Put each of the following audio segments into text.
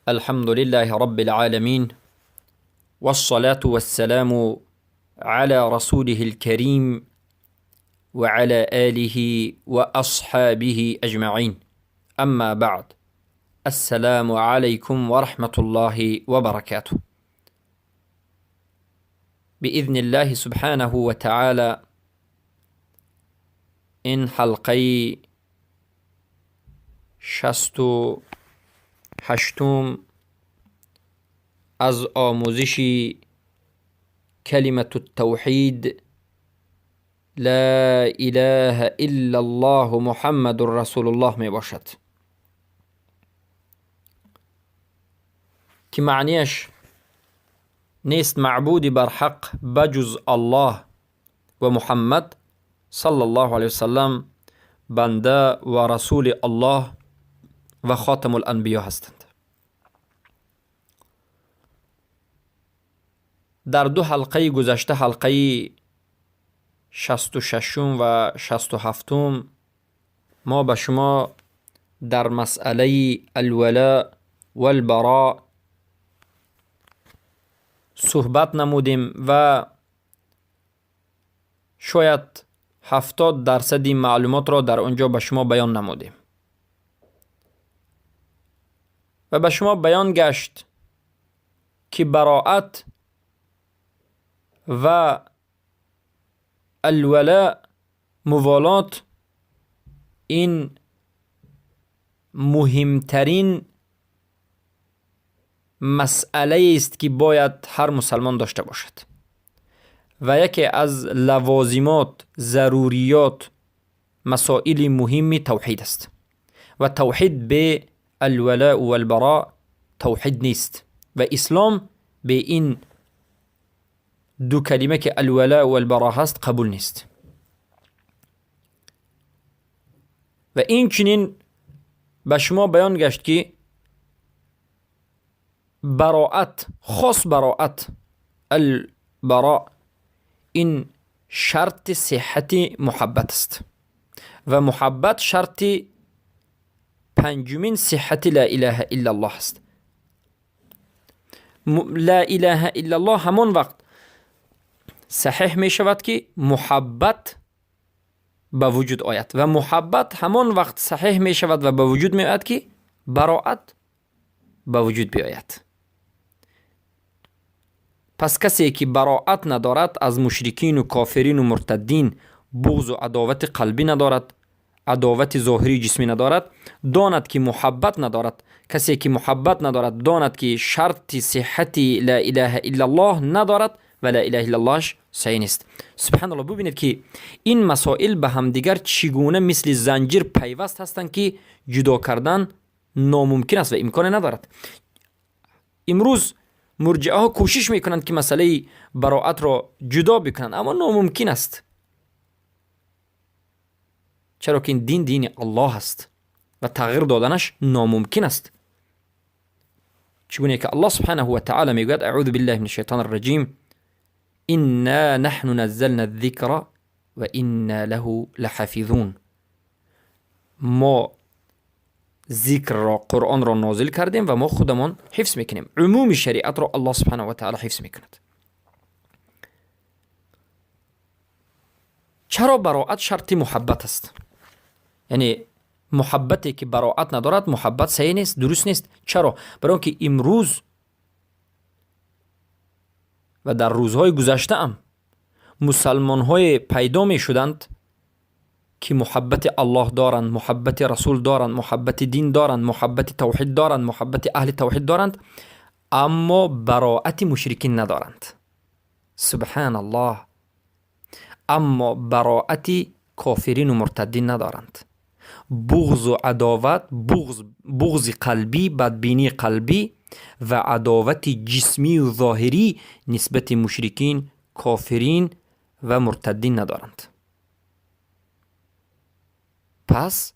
الحمد لله رب العالمين، والصلاة والسلام على رسوله الكريم وعلى آله وأصحابه أجمعين. أما بعد، السلام عليكم ورحمة الله وبركاته. بإذن الله سبحانه وتعالى این حلقه 68 از آموزش کلمة التوحید لا اله الا الله محمد رسول الله می باشد که معنیش نیست معبودی بر حق بجز الله و محمد صلی الله علیه وسلم بنده و رسول الله و خاتم الانبیا هستند. در دو حلقه گذشته، حلقه 66 و 67، ما به شما در مسئله الولاء والبراء صحبت نمودیم و شاید 70% معلومات را در آنجا به شما بیان نمودیم و به شما بیان گشت که براءت و الولاء موالات این مهمترین مسئله است که باید هر مسلمان داشته باشد و یکی از لوازمات، ضروریات، مسائل مهم توحید است و توحید به الولاء و البراء توحید نیست و اسلام به این دو کلمه که الولاء و البراء هست قبول نیست. و این چنین به شما بیان گشت که براءت، خاص براءت، البراء این شرط صحت محبت است و محبت شرط پنجمین صحت لا اله الا الله است. لا اله الا الله همان وقت صحیح می شود که محبت به وجود آید و محبت همان وقت صحیح می شود و به وجود می آید که براءت به وجود بیاید. پس کسی که براءت ندارد از مشرکین و کافرین و مرتدین، بغض و عداوت قلبی ندارد، عداوت ظاهری جسمی ندارد، داند که محبت ندارد. کسی که محبت ندارد داند که شرط صحت لا اله الا الله ندارد و لا اله الا اللهش صحیح نیست. سبحان الله، ببینید که این مسائل به همدیگر چگونه مثل زنجیر پیوست هستند که جدا کردن ناممکن است و امکان ندارد. امروز مرجعه ها کوشش میکنند که مسئله براءت را جدا بکنند، اما ناممکن است، چرا که این دین دین الله است و تغییر دادنش ناممکن است. چگونه که الله سبحانه و تعالی میگوید: اعوذ بالله من الشیطان الرجیم، انا نحن نزلنا الذکر و انا له لحافظون. ما ذکر را، قرآن را نازل کردیم و ما خودمان حفظ میکنیم. عموم شریعت را الله سبحانه و تعالی حفظ میکند. چرا براءت شرط محبت است؟ یعنی محبتی که براءت ندارد محبت صحیح نیست، درست نیست. چرا؟ برای اینکه امروز و در روزهای گذشته هم مسلمان های پیدا می شدند که محبت الله دارند، محبت رسول دارند، محبت دین دارند، محبت توحید دارند، محبت اهل توحید دارند، اما براءت مشرکین ندارند. سبحان الله. اما براءت کافرین و مرتدین ندارند. بغض و عداوت، بغض قلبی، بدبینی قلبی و عداوت جسمی و ظاهری نسبت مشرکین، کافرین و مرتدین ندارند. پس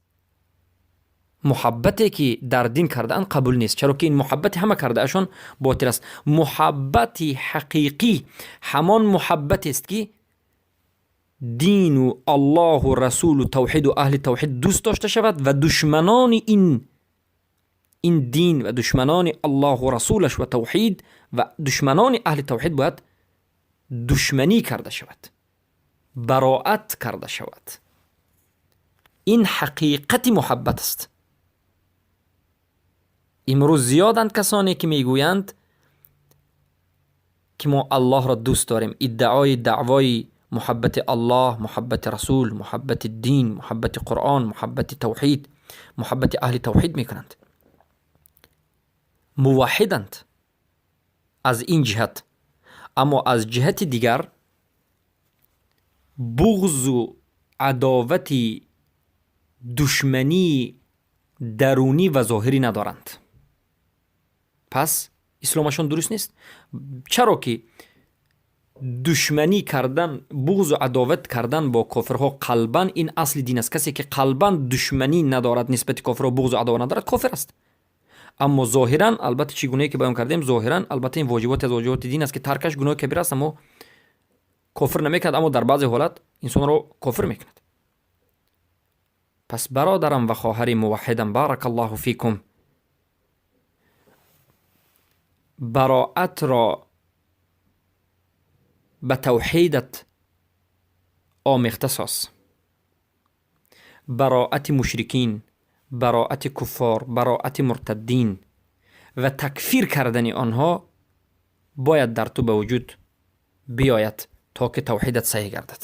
محبتی که در دین کردن قبول نیست، چرا که این محبت همه کرده اشون باطل است. محبت حقیقی همان محبت است که دین و الله و رسول و توحید و اهل توحید دوست داشته شود و دشمنان این این دین و دشمنان الله و رسولش و توحید و دشمنان اهل توحید باید دشمنی کرده شود، براءت کرده شود. این حقیقت محبت است. امروز زیادند کسانی که میگویند که ما الله را دوست داریم، ادعای دعوای محبت الله، محبت رسول، محبت دین، محبت قرآن، محبت توحید، محبت اهل توحید میکنند، موحدند از این جهت. اما از جهت دیگر بغض و عداوت، دشمنی درونی و ظاهری ندارند. پس اسلامشان درست نیست. چرا که دشمنی کردن، بغض و عداوت کردن با کافرها قلبا، این اصل دین است. کسی که قلبا دشمنی ندارد نسبت کافرها، بغض و عداوت ندارد، کافر است. اما ظاهرا البته چگونه که بیان کردیم، ظاهرا البته این واجبات از واجبات دین است که ترکش گناه کبیر است، اما کافر نمیکند، اما در بعضی حالت انسان را کافر میکند. پس برادرم و خواهر موحدم، بارک الله فیکم، براءت را به توحیدت آمیخته ساز. براءت مشرکین، براءت کفار، براءت مرتدین و تکفیر کردن آنها باید در تو به وجود بیاید تا که توحیدت صحیح گردد.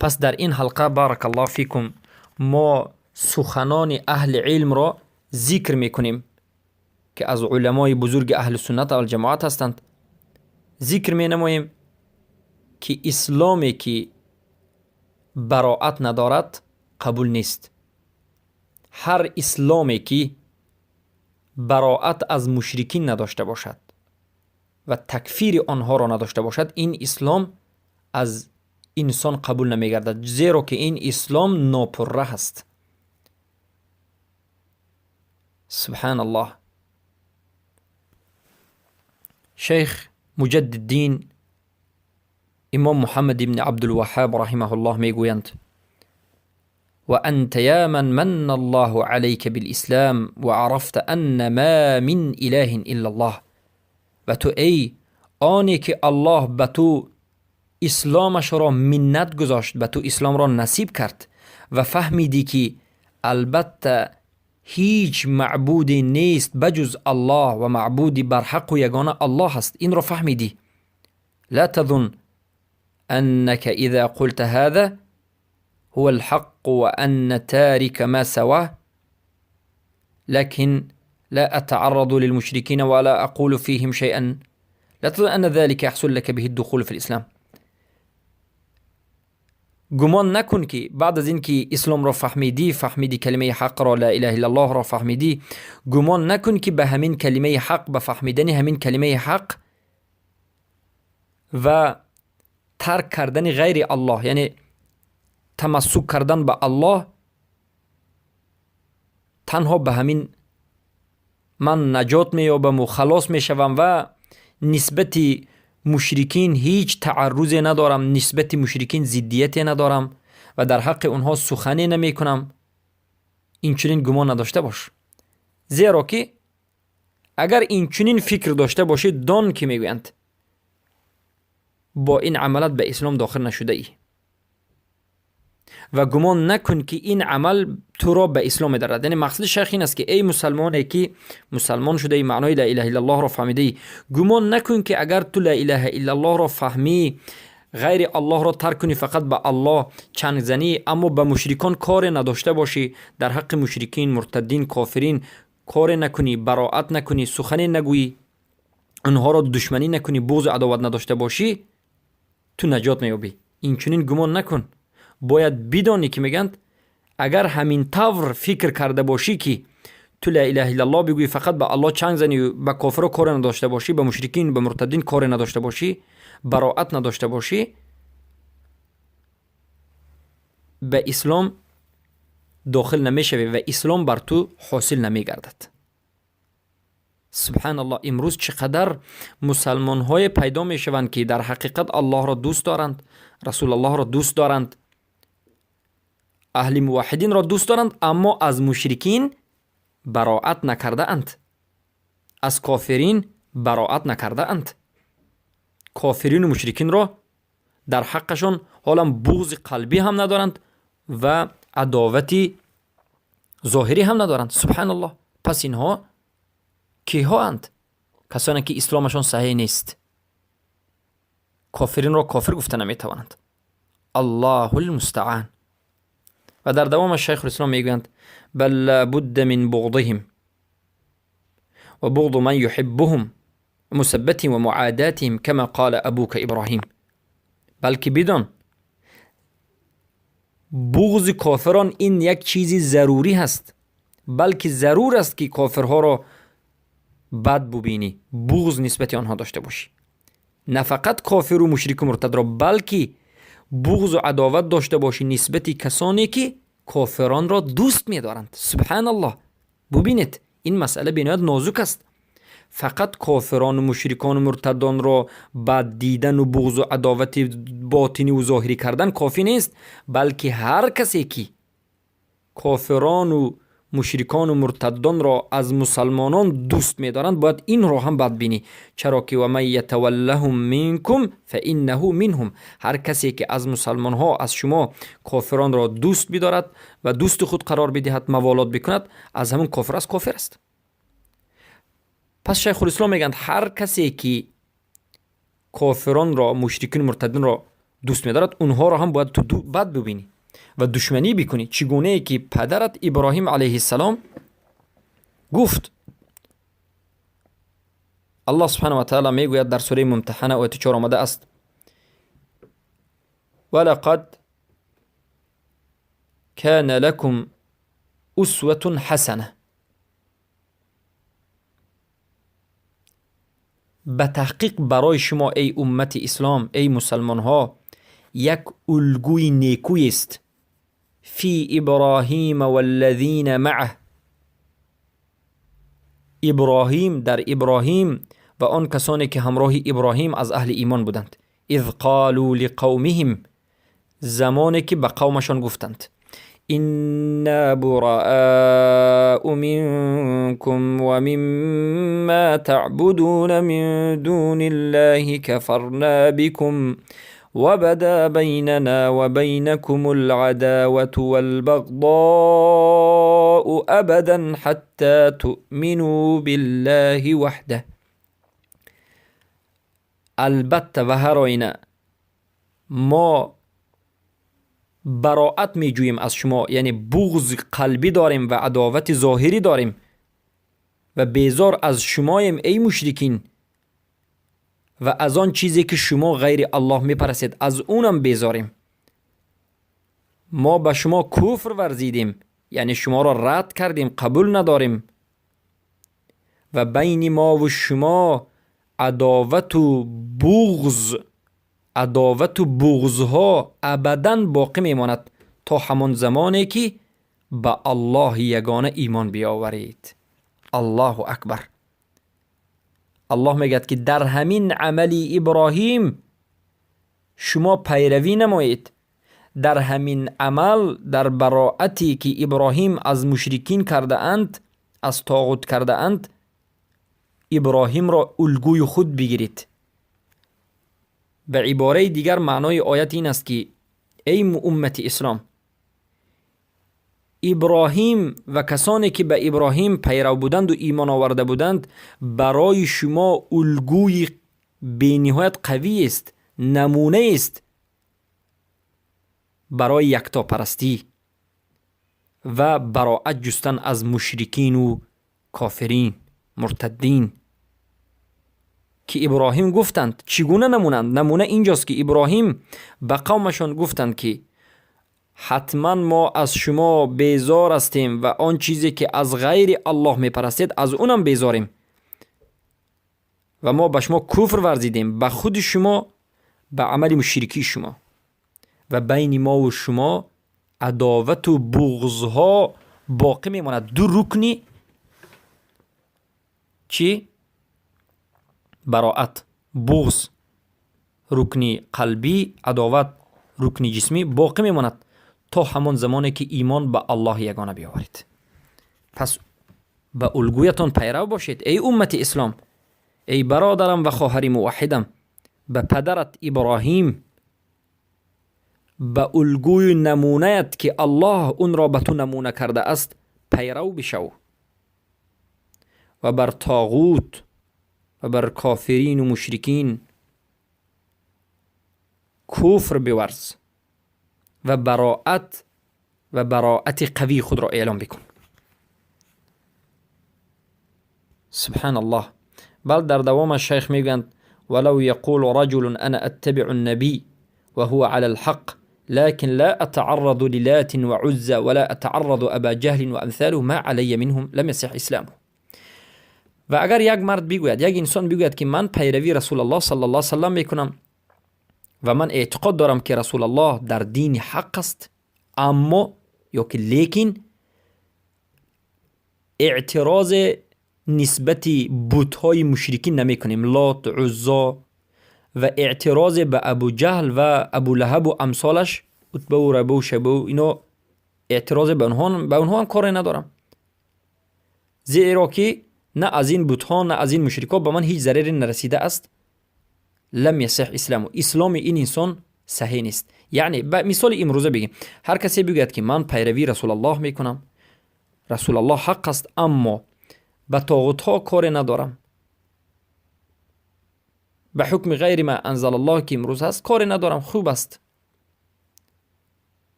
پس در این حلقه بارک الله فیکم ما سخنان اهل علم را ذکر میکنیم که از علمای بزرگ اهل سنت و الجماعت هستند. ذکر می نماییم که اسلامی که براءت ندارد قبول نیست. هر اسلامی که براءت از مشرکین نداشته باشد و تکفیر آنها را نداشته باشد، این اسلام از انسان قبول نمیگردد، زیرا که این اسلام ناپره است. سبحان الله. شیخ مجدد الدین امام محمد بن عبدالوهاب رحمه الله میگویند: وأنت يا من من الله عليك بالإسلام وعرفت أن ما من إله إلا الله. و تو ای آنی که الله به تو اسلامش را منت گذاشت، به تو اسلام را نصیب کرد و فهمیدی که البته هیچ معبودی نیست بجز الله و معبودی برحق و یگانه الله است، این را فهمیدی. لا تظن أنك إذا قلت هذا هو الحق وأن تارك ما سواه، لكن لا أتعرض للمشركين ولا أقول فيهم شيئا، لا تظن أن ذلك يحصل لك به الدخول في الإسلام. گمان نکن که بعد از اینکه اسلام را فهمیدی، فهمیدی کلمه حق را، لا اله الا الله را فهمیدی، گمان نکن که به همین کلمه حق، به فهمیدن همین کلمه حق و ترک کردن غیر الله، یعنی تمسک کردن به الله، تنها به همین من نجات مییابم و خلاص میشوم و نسبت مشرکین هیچ تعرضی ندارم، نسبت مشرکین ضدیتی ندارم و در حق اونها سخنی نمی کنم، این چنین گمان نداشته باش. زیرا که اگر این چنین فکر داشته باشی، دان که میگویند با این عملت به اسلام داخل نشده ای و گمان نکن که این عمل تو را به اسلام دارد. یعنی مقصد شیخ این است که ای مسلمانی که مسلمان شده ای، معنای لا اله الا الله را فهمیده ای، گمان نکن که اگر تو لا اله الا الله را فهمی، غیر الله را ترک کنی، فقط به الله چنگ زنی، اما به مشرکان کار نداشته باشی، در حق مشرکین، مرتدین، کافرین کار نکنی، براءت نکنی، سخنی نگویی، آنها را دشمنی نکنی، بغض و عداوت نداشته باشی، تو نجات مییابی. این چنین گمان نکن. باید بدانی که میگند اگر همین طور فکر کرده باشی که تو لا اله الا الله بگویی، فقط به الله چنگ زنی و به کافرها کار نداشته باشی، به مشرکین، به مرتدین کار نداشته باشی، براءت نداشته باشی، به اسلام داخل نمیشوی و اسلام بر تو حاصل نمیگردد. سبحان الله. امروز چقدر مسلمان های پیدا میشوند که در حقیقت الله را دوست دارند، رسول الله را دوست دارند، اهل موحدین را دوست دارند، اما از مشرکین براءت نکرده اند، از کافرین براءت نکرده اند. کافرین و مشرکین را در حقشان حالا بغض قلبی هم ندارند و عداوت ظاهری هم ندارند. سبحان الله. پس اینها کیها اند؟ کسانی که اسلامشان صحیح نیست. کافرین را کافر گفته نمیتوانند. الله المستعان. و در دوام شیخ الاسلام میگویند بل لا بد من بغضهم و بغض من يحبهم مسبتهم و معاداتهم كما قال ابوك ابراهیم. بلکه بدان بغض کافران این یک چیزی ضروری هست، بلکه ضرور است که کافرها را بد ببینی، بغض نسبت آنها داشته باشی. نه فقط کافر و مشرک و مرتد را، بلکه بغض و عداوت داشته باشی نسبت کسانی که کافران را دوست می‌دارند. سبحان الله. ببینید این مسئله بنیاد نازک است. فقط کافران و مشرکان و مرتدان را بد دیدن و بغض و عداوت باطنی و ظاهری کردن کافی نیست، بلکه هر کسی که کافران و مشرکان و مرتدان را از مسلمانان دوست می‌دارند باید این را هم بد بینی. چرا که و من یتولهم منکم فانه منهم، هر کسی که از مسلمان ها از شما کافران را دوست بدارد و دوست خود قرار بدهد، موالات بکند، از همون کافر است، کافر است. پس شیخ الاسلام میگند هر کسی که کافران را، مشرکین، مرتدین را دوست می‌دارد، اونها را هم باید تو بد ببینی و دشمنی بکنی. چگونه ای که پدرت ابراهیم علیه السلام گفت. الله سبحانه و تعالی میگوید در سوره ممتحنه آیت 4 آمده است: ولقد كان لكم اسوة حسنه. به تحقیق برای شما ای امت اسلام، ای مسلمان ها، یک الگوی نیکوی است. فی ابراهیم والذین معه، ابراهیم، در ابراهیم و آن کسانی که همراه ابراهیم از اهل ایمان بودند. اذ قالوا لقومهم، زمانی که به قومشان گفتند إنا براء منكم ومما تعبدون من دون الله كفرنا بكم وبدا بيننا وبينكم العداوة والبغضاء أبدا حتى تؤمنوا بالله وحده. البته و هر آینه ما براءت می جوییم از شما، یعنی بغض قلبی داریم و عداوت ظاهری داریم و بیزار از شمایم ای مشرکین و از آن چیزی که شما غیر الله می پرستید از اونم بیزاریم. ما به شما کفر ورزیدیم، یعنی شما را رد کردیم، قبول نداریم و بین ما و شما عداوت و بغض، عداوت و بغضها ابدا باقی میماند تا همان زمانی که به الله یگانه ایمان بیاورید. الله اکبر. الله میگد که در همین عمل ابراهیم شما پیروی نمایید، در همین عمل، در براعتی که ابراهیم از مشرکین کرده اند، از طاغوت کرده اند، ابراهیم را الگوی خود بگیرید. به عباره دیگر معنای آیت این است که ای امت اسلام، ابراهیم و کسانی که به ابراهیم پیرو بودند و ایمان آورده بودند برای شما الگوی بینهایت قوی است، نمونه است برای یکتاپرستی و براءت جستن از مشرکین و کافرین مرتدین. که ابراهیم گفتند چگونه نمونند؟ نمونه اینجاست که ابراهیم به قومشان گفتند که حتما ما از شما بیزار هستیم و آن چیزی که از غیر الله میپرستید از اونم بیزاریم و ما به شما کفر ورزیدیم، به خود شما، به عمل مشرکی شما، و بین ما و شما عداوت و بغضها باقی میماند. دو رکنی چی؟ براءت، بغض رکنی قلبی، عداوت رکنی جسمی باقی میماند تا همان زمانی که ایمان به الله یگانه بیاورید. پس به الگویتان پیرو باشید ای امت اسلام، ای برادرم و خواهر موحدم، به پدرت ابراهیم، به الگوی نمونه‌ات که الله اون را به تو نمونه کرده است پیرو بشو و بر طاغوت و بر کافرین و مشرکین کفر بورز و براءت و براءت قوی خود را اعلام بکن. سبحان الله. بل در دوام شیخ میگویند ولو يقول رجل انا اتبع النبي وهو على الحق لكن لا أتعرض للات وعزى ولا أتعرض أبا جهل وأمثاله ما علي منهم لم يصح اسلامه. و اگر یک مرد بگوید، یک انسان بگوید که من پیروی رسول الله صلی الله علیه و سلم میکنم و من اعتقاد دارم که رسول الله در دین حق است، اما یا که لیکن اعتراض نسبت بت‌های مشرکین نمیکنیم، لات، عزا، و اعتراض به ابو جهل و ابو لهب و امثالش، عتبه و ربه و شیبه و اینا، اعتراض به اونها هم کاری ندارم، زیرا که نه از این بت‌ها نه از این مشرکا به من هیچ ضرری نرسیده است. لم یصح اسلامه، اسلام این انسان صحیح نیست. یعنی به مثال امروزه بگیم، هر کسی بگوید که من پیروی رسول الله میکنم، رسول الله حق است، اما به طاغوت ها کاری ندارم، به حکم غیر ما انزل الله که امروز هست کاری ندارم، خوب است،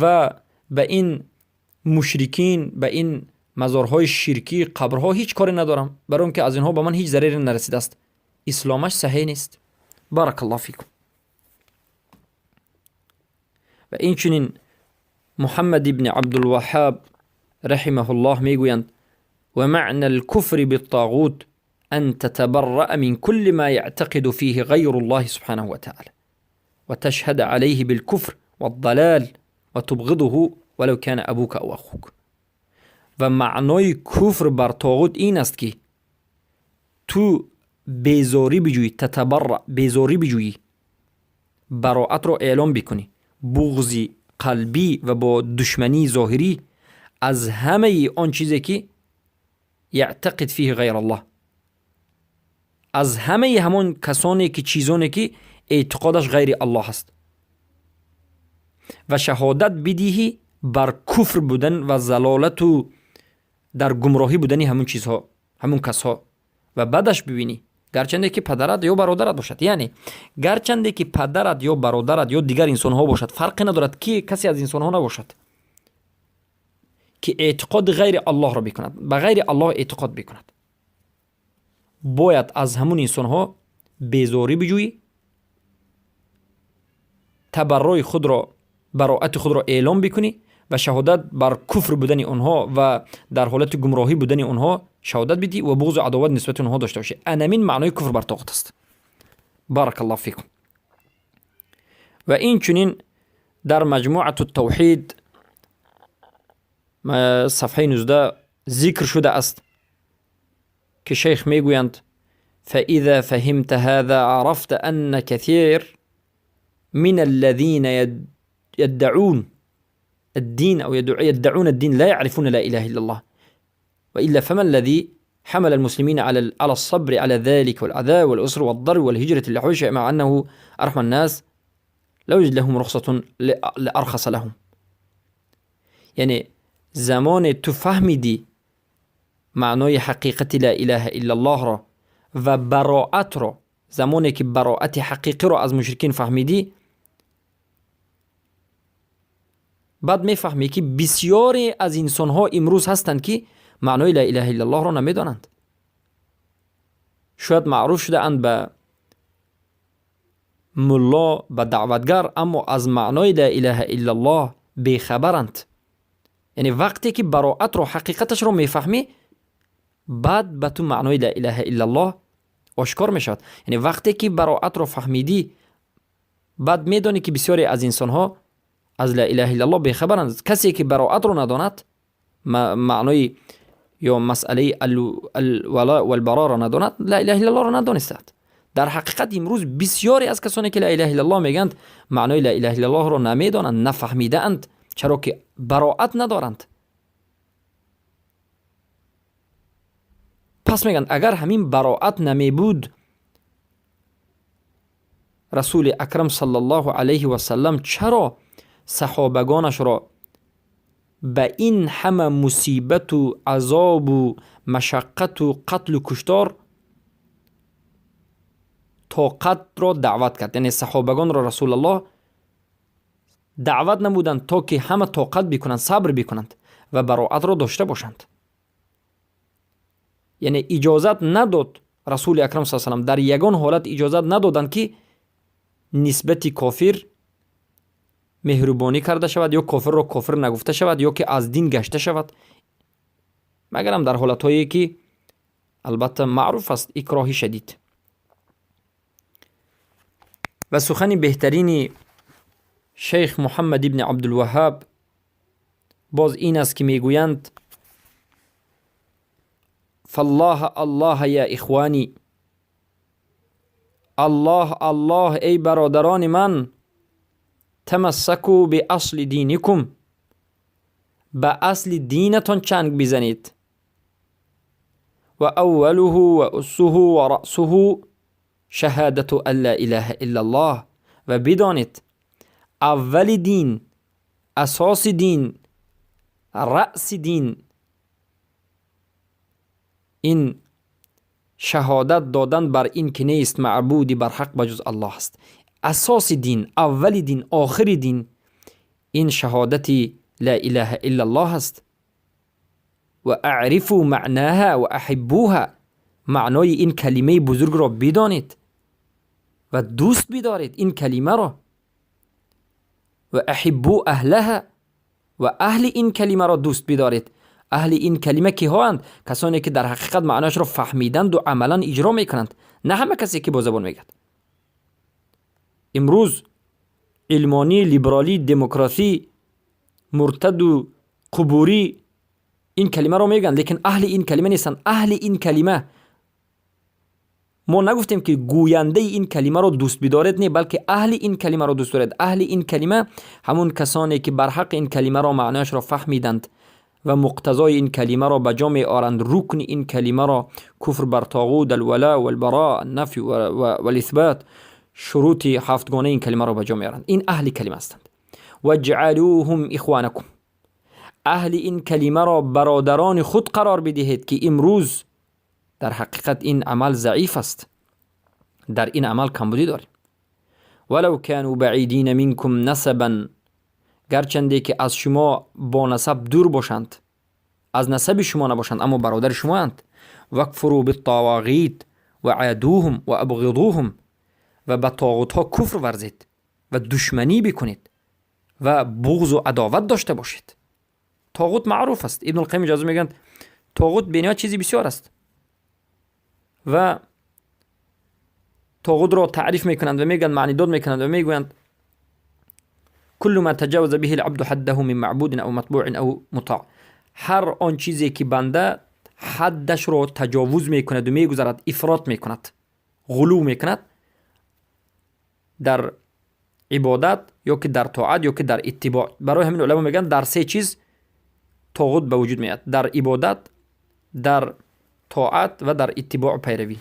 و به این مشرکین، به این مزارهای شرکی، قبرها هیچ کاری ندارم، برای اینکه از اینها به من هیچ ضرری نرسیده است، اسلامش صحیح نیست. بارک الله فیکم. و این چنین محمد ابن عبدالوهاب رحمه الله میگویند و معنى الكفر بالطاغوت أن تتبرأ من كل ما يعتقد فيه غير الله سبحانه وتعالى وتشهد عليه بالكفر والضلال وتبغضه ولو كان أبوك أو أخوك. و معنای کفر بر طاغوت این است که تو بیزاری بجویی، تتبرأ، بیزاری بجویی، براءت را اعلام بکنی، بغض قلبی و با دشمنی ظاهری از همه آن چیزی که یعتقد فیه غیر الله، از همه همان کسانی که چیزانی که اعتقادش غیر الله است، و شهادت بدهی بر کفر بودن و ضلالت و در گمراهی بودن همون چیزها، همون کسها، و بعدش ببینی گرچنده که پدرت یا برادرت باشد، یعنی گرچنده که پدرت یا برادرت یا دیگر انسانها باشد، فرقی ندارد که کسی از انسانها نباشد که اعتقاد غیر الله را بکند، به غیر الله اعتقاد بکند، باید از همون انسانها بیزاری بجویی، تبرع خود را، براءت خود را اعلام بکنی و شهادت بر کفر بودن آنها و در حالت گمراهی بودن آنها شهادت بدی و بغض و عداوت نسبت آنها داشته باشی. انمین معنای کفر بر طاغوت است. بارک الله فیکم. و این چنین در مجموعه التوحید صفحه 19 ذکر شده است که شیخ میگویند فإذا فهمت هذا عرفت أن كثير من الذين يدعون الدين أو يدعون الدين لا يعرفون لا إله إلا الله، وإلا فما الذي حمل المسلمين على الصبر على ذلك والعذاب والأسر والضرب والهجرة لحوشة مع أنه أرحم الناس لو يجد لهم رخصة لأرخص لهم. یعنی زمان تو فهمیدی معنای حقیقت لا اله الا الله را و براءت را، زمانی که براءت حقیقی را از مشرکین فهمیدی، بعد میفهمی که بسیاری از انسانها امروز هستند که معنای لا اله الا الله را نمیدانند. شاید معروف شده اند به ملا، به دعوتگر، اما از معنای لا اله الا الله بیخبرند. یعنی وقتی که براءت را، حقیقتش را میفهمی، بعد به تو معنای لا اله الا الله آشکار میشود. یعنی وقتی که براءت را فهمیدی، بعد میدانی که بسیاری از انسانها از لا اله الا الله بیخبرند. کسی که براءت را نداند، معنای یا مسئله الولاء والبراء را نداند، لا اله الا الله را ندانسته. در حقیقت امروز بسیاری از کسانی که لا اله الا الله میگند، معنای لا اله الا الله را نمیدانند، نفهمیده اند، چرا که براءت ندارند. پس میگن اگر همین براعت نمی بود، رسول اکرم صلی الله علیه و سلم چرا صحابگانش را به این همه مصیبت و عذاب و مشقت و قتل و کشتار طاقت را دعوت کرد؟ یعنی صحابگان را رسول الله دعوت نمودند تا که همه طاقت بکنند، صبر بکنند و براعت را داشته باشند. یعنی اجازت نداد رسول اکرم صلی الله علیه و سلم، در یگان حالت اجازت ندادند که نسبت کافر مهربانی کرده شود یا کافر را کافر نگفته شود یا که از دین گشته شود، مگرم در حالتهایی که البته معروف است اکراه شدید. و سخن بهترین شیخ محمد ابن عبدالوهاب باز این است که میگویند فالله الله یا اخوانی، الله الله ای برادران من، تمسکوا به اصل دینکم، به اصل دینتان چنگ بزنید، و اوله و اسه و رأسه شهادت ان لا اله الا الله. و بدانید اول دین، اساس دین، رأس دین، این شهادت دادن بر این که نیست معبودی بر حق بجز الله است. اساس دین، اول دین، آخر دین، این شهادت لا اله الا الله است. و اعرفوا معناها و احبوها، معنای این کلمه بزرگ را بدانید و دوست بدارید این کلمه را. و احبوا اهلها، و اهل این کلمه را دوست بدارید. اهل این کلمه کی هاند؟ کسانی که در حقیقت معناش را فهمیدند و عملا اجرا میکنند، نه همه کسی که با زبان میگد. امروز علمانی، لیبرالی، دموکراسی، مرتد و قبوری این کلمه را میگن، لیکن اهل این کلمه نیستند. اهل این کلمه، ما نگفتیم که گوینده این کلمه را دوست بدارید، نه، بلکه اهل این کلمه را دوست دارید. اهل این کلمه همون کسانی که بر حق این کلمه را معناش را فهمیدند و مقتضای این کلمه را به جا می آرند، رکن این کلمه را، کفر بر طاغوت، الولاء والبراء، النفی و الاثبات، شروط هفتگانه این کلمه را به جا می آرند. این اهل کلمه هستند. وجعلوهم اخوانکم، اهل این کلمه را برادران خود قرار بدهید که امروز در حقیقت این عمل ضعیف است، در این عمل کمبودی داریم. ولو كانوا بعیدین منکم نسبا، گرچنده که از شما با نسب دور باشند، از نسب شما نباشند، اما برادر شما اند. وکفروا بالطواغیت و عادوهم و ابغضوهم، و به طاغوت ها کفر ورزید و دشمنی بکنید و بغض و عداوت داشته باشید. طاغوت معروف است. ابن القیم جوزی میگن طاغوت بنیاد چیزی بسیار است و طاغوت را تعریف میکنند و میگن، معنی داد میکنند و میگویند كل ما تجاوز به العبد حده من معبود او مطبوع او مطاع، هر آن چیزی که بنده حدش را تجاوز میکند و میگذرد، افراط میکند، غلو میکند در عبادت یا که در طاعت یا که در اتباع. برای همین علما میگن در سه چیز طاغوت به وجود میاد: در عبادت، در طاعت و در اتباع پیروی.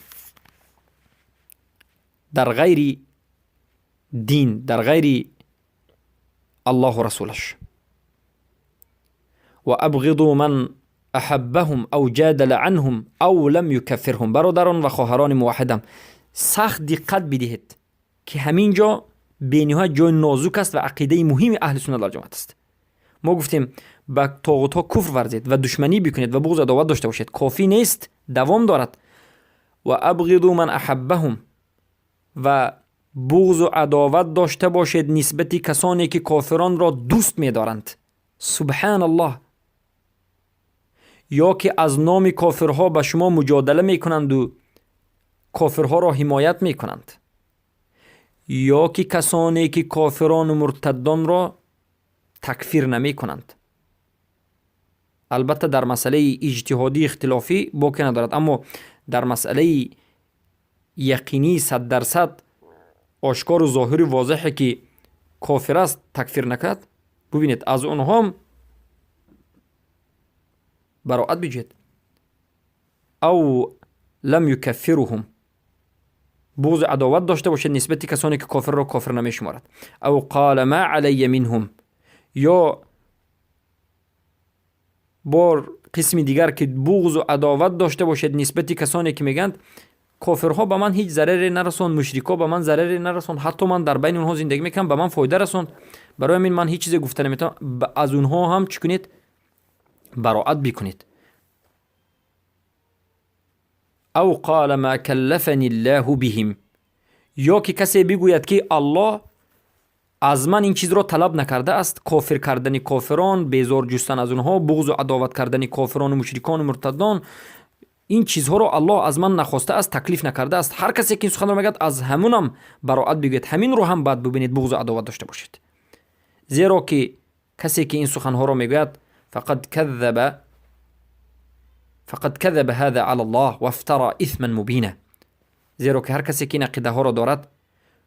در غیر دین، در غیر الله و رسولش. و ابغضوا من احبهم او جادل عنهم او لم یکفرهم. برادران و خواهران موحدم، سخت دقت بدهید که همینجا بینها جای نازک است و عقیده مهم اهل سنت و جماعت است. ما گفتیم به طاغوت ها کفر ورزید و دشمنی بکنید و بغض عداوت داشته باشید، کافی نیست، دوام دارد. و ابغضوا من احبهم، و بغض و عداوت داشته باشید نسبت کسانی که کافران را دوست می‌دارند. سبحان الله. یا که از نام کافرها به شما مجادله میکنند و کافرها را حمایت میکنند، یا که کسانی که کافران و مرتدان را تکفیر نمی کنند. البته در مسئله اجتهادی اختلافی باکی ندارد، اما در مسئله یقینی 100% آشکار و ظاهر و واضحه که کافر است تکفیر نکرد، ببینید از اونها هم براعت بجید. او لم يكفرهم، بغض عداوت داشته باشد نسبت کسانی که کافر را کافر نمیشمارد. او قال ما علی منهم، یا بار قسم دیگر که بغض و عداوت داشته باشد نسبت کسانی که میگند کافرها به من هیچ ضرری نرسوند، مشرکا به من ضرری نرسوند، حتی من در بین اونها زندگی میکنم به من فایده رسوند، برای همین من هیچ چیزی گفته نمیتونم. از اونها هم چی کنید؟ براعت بکنید. او قال ما کلفنی الله بهم، یا که کسی بگوید که الله از من این چیز را طلب نکرده است، کافر کردن کافران، بیزار جستن از اونها، بغض و عداوت کردن کافران و مشرکان و مرتدان، این چیزها رو الله از من نخواسته است، تکلیف نکرده است. هر کسی که این سخن رو میگه از همونم براعت بگوید، همین رو هم باید ببینید، بغض و عداوت داشته باشید. زیرا که کسی که این سخنها رو میگوید فقد كذب هذا على الله وافترى اثما مبینا، زیرا که هر کسی که این عقیده ها رو دارد،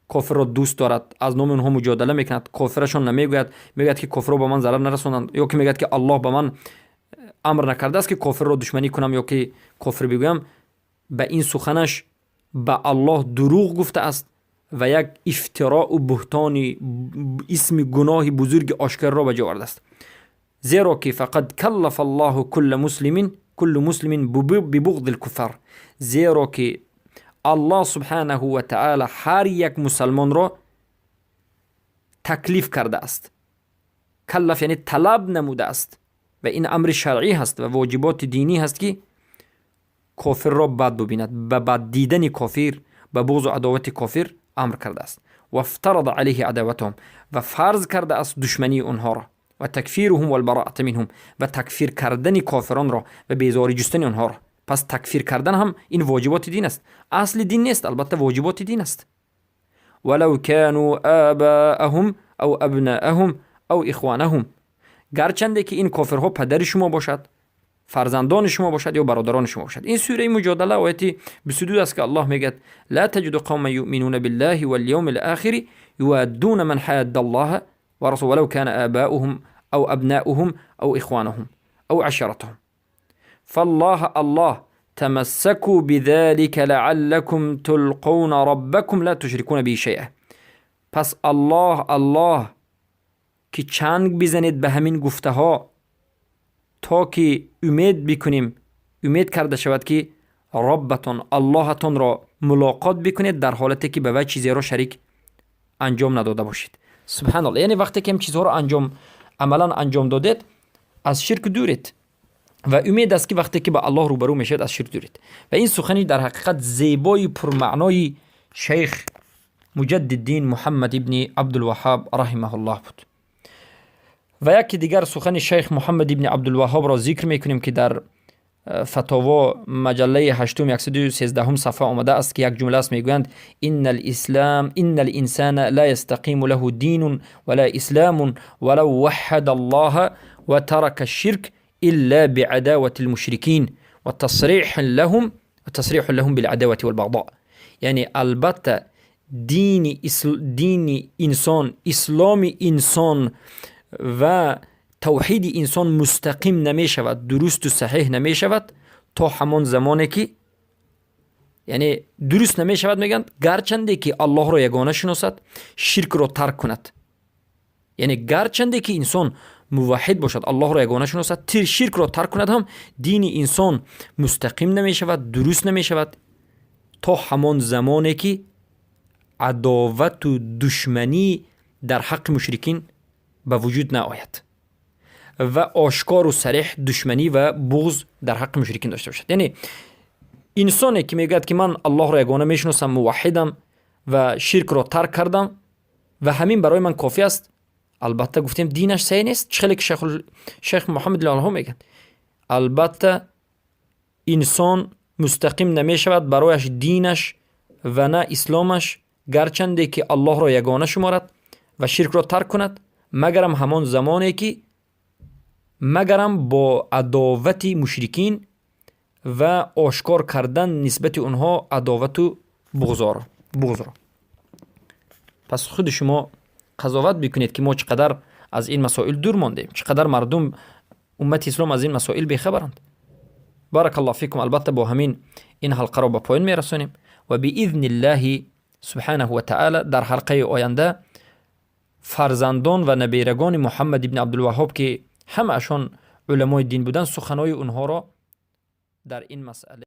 کافر را دوست دارد، از نام اونها مجادله میکند، کافرشون نمیگوید، میگوید که کافر رو به من ضرر نرسوندند، یا که میگوید که الله به من امر نکرده است که کافر را دشمنی کنم یا که کافر بگویم، به این سخنش به الله دروغ گفته است و یک افتراء و بهتان اسم گناه بزرگ آشکار را به جا آورده است. زیرا که فقد کلف الله کل مسلم ببغض الكفار، زیرا که الله سبحانه و تعالی هر یک مسلمان را تکلیف کرده است. کلف یعنی طلب نموده است و این امر شرعی هست و واجبات دینی هست که کافر را بد ببیند، به بد دیدن کافر، به بغض و عداوت کافر امر کرده است. و افترض علیه عداوتهم، و فرض کرده است دشمنی اونها را، و تکفیرهم والبراءة منهم، و تکفیر کردن کافران را و بیزاری جستن آنها را. پس تکفیر کردن هم این واجبات دین است، اصل دین نیست، البته واجبات دین است. ولو كانوا آباءهم او ابناءهم او اخوانهم، گرچنده که این کافرها پدر شما باشد، فرزندان شما باشد یا برادران شما باشد. این سوره مجادله آیت 22 است که الله میگه لا تجد قوما یؤمنون بالله واليوم الاخر يوادون من حاد الله ورسوله ولو كان آباؤهم او ابناؤهم او اخوانهم او عشيرتهم فالله الله تمسكوا بذلك لعلكم تلقون ربكم لا تشركون به شيئا. پس الله الله که چنگ بزنید به همین گفته ها تا که امید بکنیم، امید کرده شود که ربتان اللهتان را ملاقات بکنید در حالتی که به وی چیزی را شریک انجام نداده باشید. سبحان الله، یعنی وقتی که این چیزها را عملا انجام دادید از شرک دورید و امید است که وقتی که به الله روبرو میشید از شرک دورید. و این سخنی در حقیقت زیبای پرمعنای شیخ مجدد الدین محمد ابن عبدالوهاب رحمه الله بود. و یکی دیگر سخن شیخ محمد ابن عبدالوهاب را ذکر میکنیم که در فتاوا مجله 8 113 صفحه آمده است که یک جمله است، میگویند ان الاسلام ان الانسان لا يستقيم له دین ولا اسلام ولو وحد الله وترك الشرك الا بعداوة المشركين وتصريح لهم بالعداوة والبغضاء. یعنی البته دین انسان، اسلام انسان و توحید انسان مستقیم نمی شود، درست و صحیح نمی شود تا همان زمانی که یعنی درست نمی شود، میگن گرچنده که الله را یگانه شناسد، شرک را ترک کند. یعنی گرچنده که انسان موحد باشد، الله را یگانه شناسد، شرک را ترک کند، هم دین انسان مستقیم نمی شود، درست نمی شود تا همان زمانی که عداوت و دشمنی در حق مشرکین به وجود نآید و آشکار و صریح دشمنی و بغض در حق مشرکین داشته باشد. یعنی انسانی که میگوید که من الله را یگانه میشناسم، موحدم و شرک را ترک کردم و همین برای من کافی است، البته گفتیم دینش صحیح نیست. چه که شیخ محمد الله میگن البته انسان مستقیم نمیشود برایش دینش و نه اسلامش گرچنده که الله را یگانه شمارد و شرک را ترک کند، مگرم همان زمانی که مگرم با عداوت مشرکین و آشکار کردن نسبت اونها عداوت و بغض را. پس خود شما قضاوت بکنید که ما چقدر از این مسائل دور ماندیم، چقدر مردم امت اسلام از این مسائل بیخبرند. بارک الله فیکم. البته با همین این حلقه را به پایان میرسانیم و باذن الله سبحانه و تعالی در حلقه آینده فرزندان و نبیرگان محمد ابن عبدالوهاب که همه‌شان علمای دین بودن، سخنای اونها را در این مسئله